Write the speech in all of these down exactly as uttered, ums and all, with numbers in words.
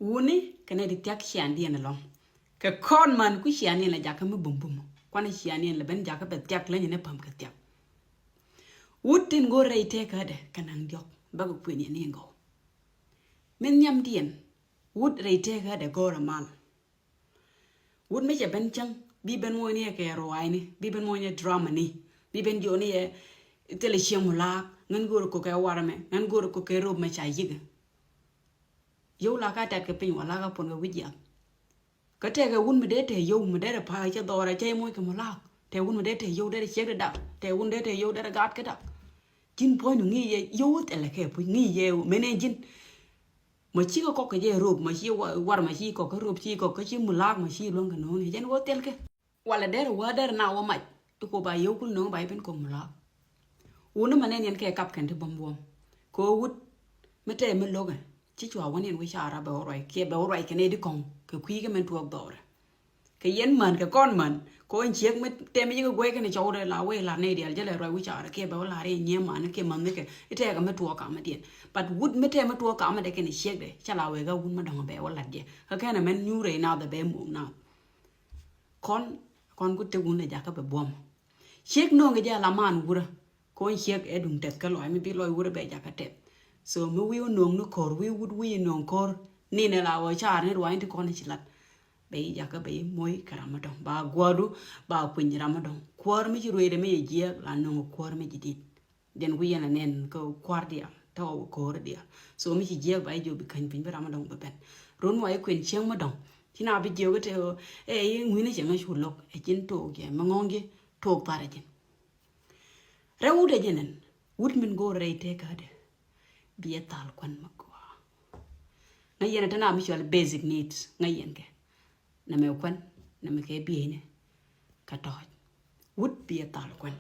Wuni kɛ nɛy ti thiak ciaaŋdiɛn ɛlɔ̱ŋ. Kɛ kɔn man ku ciaaŋdiɛn lɛ jakä mi bumbum. Kuanɛ ciaaŋdiɛn lɛ ben jakä bɛ thiak leny ni päm kɛ thiak. Wut tin go̱o̱r rɛy tëkädɛ kɛ naŋ diɔ̱k bakɛ kuën yɛ ni gɔw. Min nhiamdiɛn wut rɛy tëkädɛ go̱o̱rɛ mal. Wut mi cɛ ben cäŋ bi ben moc ni yɛ kɛ ruaacni, bi ben moc ni yɛ drama ni, bi ben jiɔni yɛ thilɛ cieŋ mu laak, ŋän go̱o̱r kɛ kɛ warɛ mɛ, ŋän go̱o̱r kɛ kɛ rop mɛ ca yik. Yio̱w la ka tɛt kɛ piny wala ka puɔn kɛ wi̱c jiath. Kä tɛkɛ wun mi dee tɛ yio̱w mi dee tɛ pa̱a̱ cɛ dhɔrɛ cɛ moc kɛ mu laak. Tɛ wun mi dee tɛ yio̱w dee tɛ ciek di dak. Tɛ wun dee tɛ yio̱w dee tɛ gaat kɛ dak. Ji̱n puɔ̱ny nu ŋi̱i̱c yɛ yio̱w thilɛ kɛ puc ŋi̱i̱c yɛ mɛn ɛ ji̱n. Ma ci kɛ kɔk kɛ jɛ rop, ma ci wa-, war ma ci kɔk kɛ rop, ci kɔk kɛ ci mu laak, ma ci luäŋ kɛ no̱o̱ŋ ni jɛn wä thil kɛ. Walɛ derɛ wä derɛ na wä mac. Ti ko ba yio̱w kul no̱o̱ŋ ba i̱ ben kɔk mu laak. Wuni ma nɛn yɛn kɛ kap kɛn ti bäm buɔ̱m. Kɛ wut mi tɛ mi lo̱kɛ. Ci cua wä niɛn wi̱c ca ra bɛ wä ruac kiɛ bɛ wä ruac kɛ nɛy di kɔŋ kɛ kui̱ kɛ mɛn tuɔɔk dhɔrɛ. Kɛ yɛn män kɛ kɔn män kɛ ɣän ciek mi tɛm yikɛ guɛc kɛn cɔwdɛ la wee la nɛy diaal jälɛ ruac wi̱c ca ra kiɛ bɛ wä la ri nyiee män kiɛ män nikɛ i̱ tɛɛkɛ mi tuɔɔk kamä diɛn. But wut mi tɛm mi tuɔɔk kamä dɛ kɛn ciekdɛ ca la wee kä wut mi dɔ̱ŋ bɛ wä lat jɛ kä kɛn mɛn nyuur rɛy nath bɛ muɔk nath. Kɔn kɔn ku tek wun lɛ jakä bɛ buɔm. Ciek no̱o̱ŋ kɛ jɛ ala man wurä. Kɔn ciek ɛ duŋ tɛth kä lɔc mi bi lɔc wurä bɛ jakä tɛth. So mi wi̱i̱ wä no̱o̱ŋ ni ko̱r wi̱i̱ wut wi̱i̱ no̱o̱ŋ ko̱r. Ni nɛ la wä car ni ruany ti kɔn ci lat. Bɛ yi jakä bɛ yi moc kɛ ram mi dɔ̱ŋ ba guɔdu ba kuny ram mi dɔ̱ŋ. Kuɔr mi ci ruecdɛ mi yɛ jiɛk la no̱o̱ŋ kuɔr mi ci dit. Jɛn ku yɛn anɛn kä kuar diaal tɔw ko̱r diaal. So mi ci jiɛk ba i̱ jiök bi käny piny bi ram mi dɔ̱ŋ bi ben. Run wa i̱ kuën cieŋ mi dɔ̱ŋ ci na bi jiök i̱ te ɛ i̱ ŋuini cieŋ i̱ cu lo̱k ɛ cin took jɛ mi ŋɔ̱ŋ ji̱ took thar ɛ ji̱n. Rɛw wut ɛ ji̱n ɛn wut min go̱o̱r rɛy tëkädɛ. Bi ɛ thal kuän mi gɔaa. Ŋäc yɛn ɛ te na mi cual basic needs ŋäc yɛn kɛ. Nɛmɛ kuän nɛmɛ kɛ bieyni. Kä tɔ̱ɔ̱c wut bi ɛ thal kuän.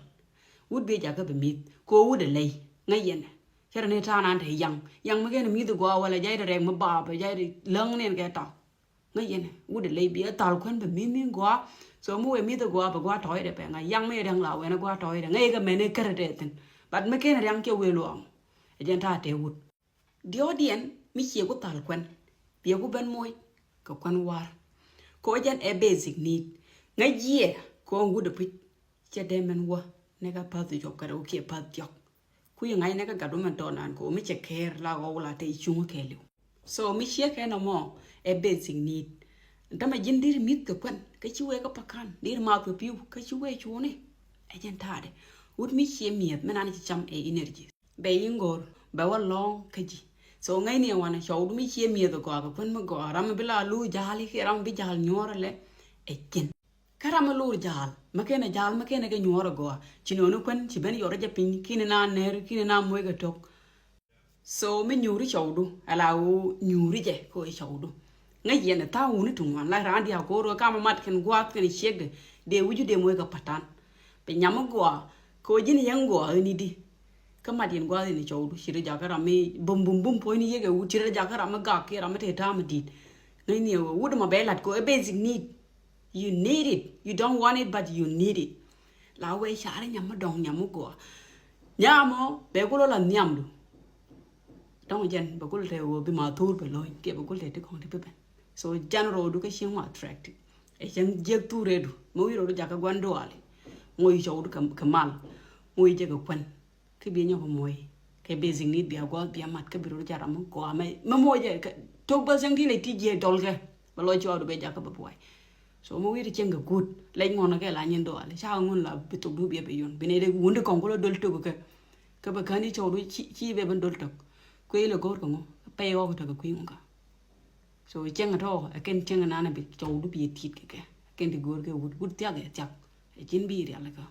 Wut bi ɛ jakä bi mi̱th ko wut ɛ ley. Ŋäc yɛn cɛ rɛ ni ta̱a̱ nan te yaŋ yaŋ mi kɛn mi̱th gɔaa wala jay rɛ rɛk mi baap jay rɛ läŋ ni ɛn kɛ ta̱a̱. Ŋäc yɛn wut ɛ ley bi ɛ thal kuän bi mi̱th ni gɔaa. So mi wee mi̱th gɔaa bɛ gɔaa tɔ̱ɔ̱c dɛ pɛ ŋa̱c yaŋ mi riaŋ la wɛn gɔaa tɔ̱ɔ̱c dɛ ŋäc kɛ mɛn ɛ kärɛ tɛ thi̱n. But mi kɛn riaŋ cɛ wee luɔm. Ɛ jɛn ta̱a̱ te wut. Diɔ̱ɔ̱diɛn mi ciɛ ku thal kuän biɛ ku ben moc kɛ kuän war. Kɛ ɣöö jɛn ɛ basic need ŋäc jiɛ kɛ ɣöö wut ɛ puc. Cɛ dee mɛn wä ni kä pa̱th jɔk kɛ rɛw kiɛ pa̱th jɔk. Ku yɛ ŋa̱c ni kä gat wä mɛn tɔɔnan kɛ ɣöö mi cɛ kɛɛr la ɣɔw la te cuŋ kɛɛliw. So mi ciɛ kɛ nɔmɔ ɛ basic need. Dämɛ ji̱n di̱t mi̱th kɛ kuän kä ci wee kä pa̱ka̱n di̱t math kɛ pi̱w kä ci wee cuuni. Ɛ jɛn ta̱a̱dɛ wut mi ciɛ mi̱eth mi nan ci cam ɛ energy. Bɛ yi ŋo̱r bɛ wä lɔ̱ŋ kä ji̱. So ŋäcni ɛ wanɛ cɔwdu mi ciɛ mi̱eth ɛ gɔaa kɛ kuän mi gɔaa ram mi bi la luur ja̱a̱li kiɛ ram mi bi ja̱a̱l nyuɔ̱ɔ̱r ɛlɛ. Ɛ ji̱n kä ram mi luur ja̱a̱l mi kenɛ ja̱a̱l mi kenɛ kɛ nyuɔ̱ɔ̱r ɛ gɔaa ci nööni kuän ci ben yɔr jɛ piny ki̱ni na ner ki̱ni na muec kɛ to̱k. So mi nyuuri cɔwdu ala wu nyuuri jɛ ko i cɔwdu. Ŋäc yɛn tha̱a̱ŋ wuni tuŋ wan la raan diaal ko̱r ɣä kamä mat kɛn gua̱a̱th kɛn ciekdɛ dee wi̱cu dee moc kɛ patan. Bɛ nyam mi gɔaa ko ji̱n yɛn gɔaa ɣä ni di. Kä mat yɛn gua̱a̱th yɛn cɔwdu ci rɛ jakä ram mi bum bum bum puɔ̱nyni yek ɛ wut ci rɛ jakä ram mi gak kiɛ ram mi te ta̱a̱ mi di̱t. Ŋäcni ɛ wut ɛmɔ bɛ lat ko ɛ basic need. You need it. You don't want it but you need it. La wee car nyam mi dɔ̱ŋ nyam mi gɔaa. Nyamɔ bɛ kulɔ la nhiamdu. Dɔ̱ŋ jɛn bɛ kulɔ te wee bi ma thur bɛ lo̱ny kiɛ bɛ kulɔ te ti kɔ̱ŋ ti bi ben. So jan rɔɔdu kä cieŋ ma attractive. Ɛ cieŋ jiäk thur redu mi wi̱i̱ rɔɔdu jakä gua̱n duali. Ŋo̱c cɔwdu kɛ mal. Ŋo̱c jɛ kɛ kuän. Kä bi nyɔk moc kɛ basic need bia gua̱a̱th bia mat kä bi rot ja̱ ram mi gɔaa mɛ mɛ moc jɛ tok bä cäŋ ti lɛ ti jiɛ dɔl kɛ bɛ lɔ cuaadu bɛ jakä bɛ buay. So mɛ wi̱i̱ ti cieŋ kɛ guut lɛc ŋuɔn kɛ la nyin dɔal ca ŋun la bi tok du bia bɛ yun bi nɛ dee wun ti kɔŋ kulɔ dol tok kɛ kɛ bɛ kän i̱ cɔw du ci bɛ ben dol tok kui̱ lɛ go̱o̱r kɛ ŋu pɛy ɣɔk tok kɛ kui̱ ŋu ka. So cieŋ tɔ ɛ kɛn cieŋ nan bi cɔw du bi tit kɛ kɛ ɛ kɛn ti go̱o̱r kɛ wut wut thiak ɛ thiak ɛ cin bi rial kɛ.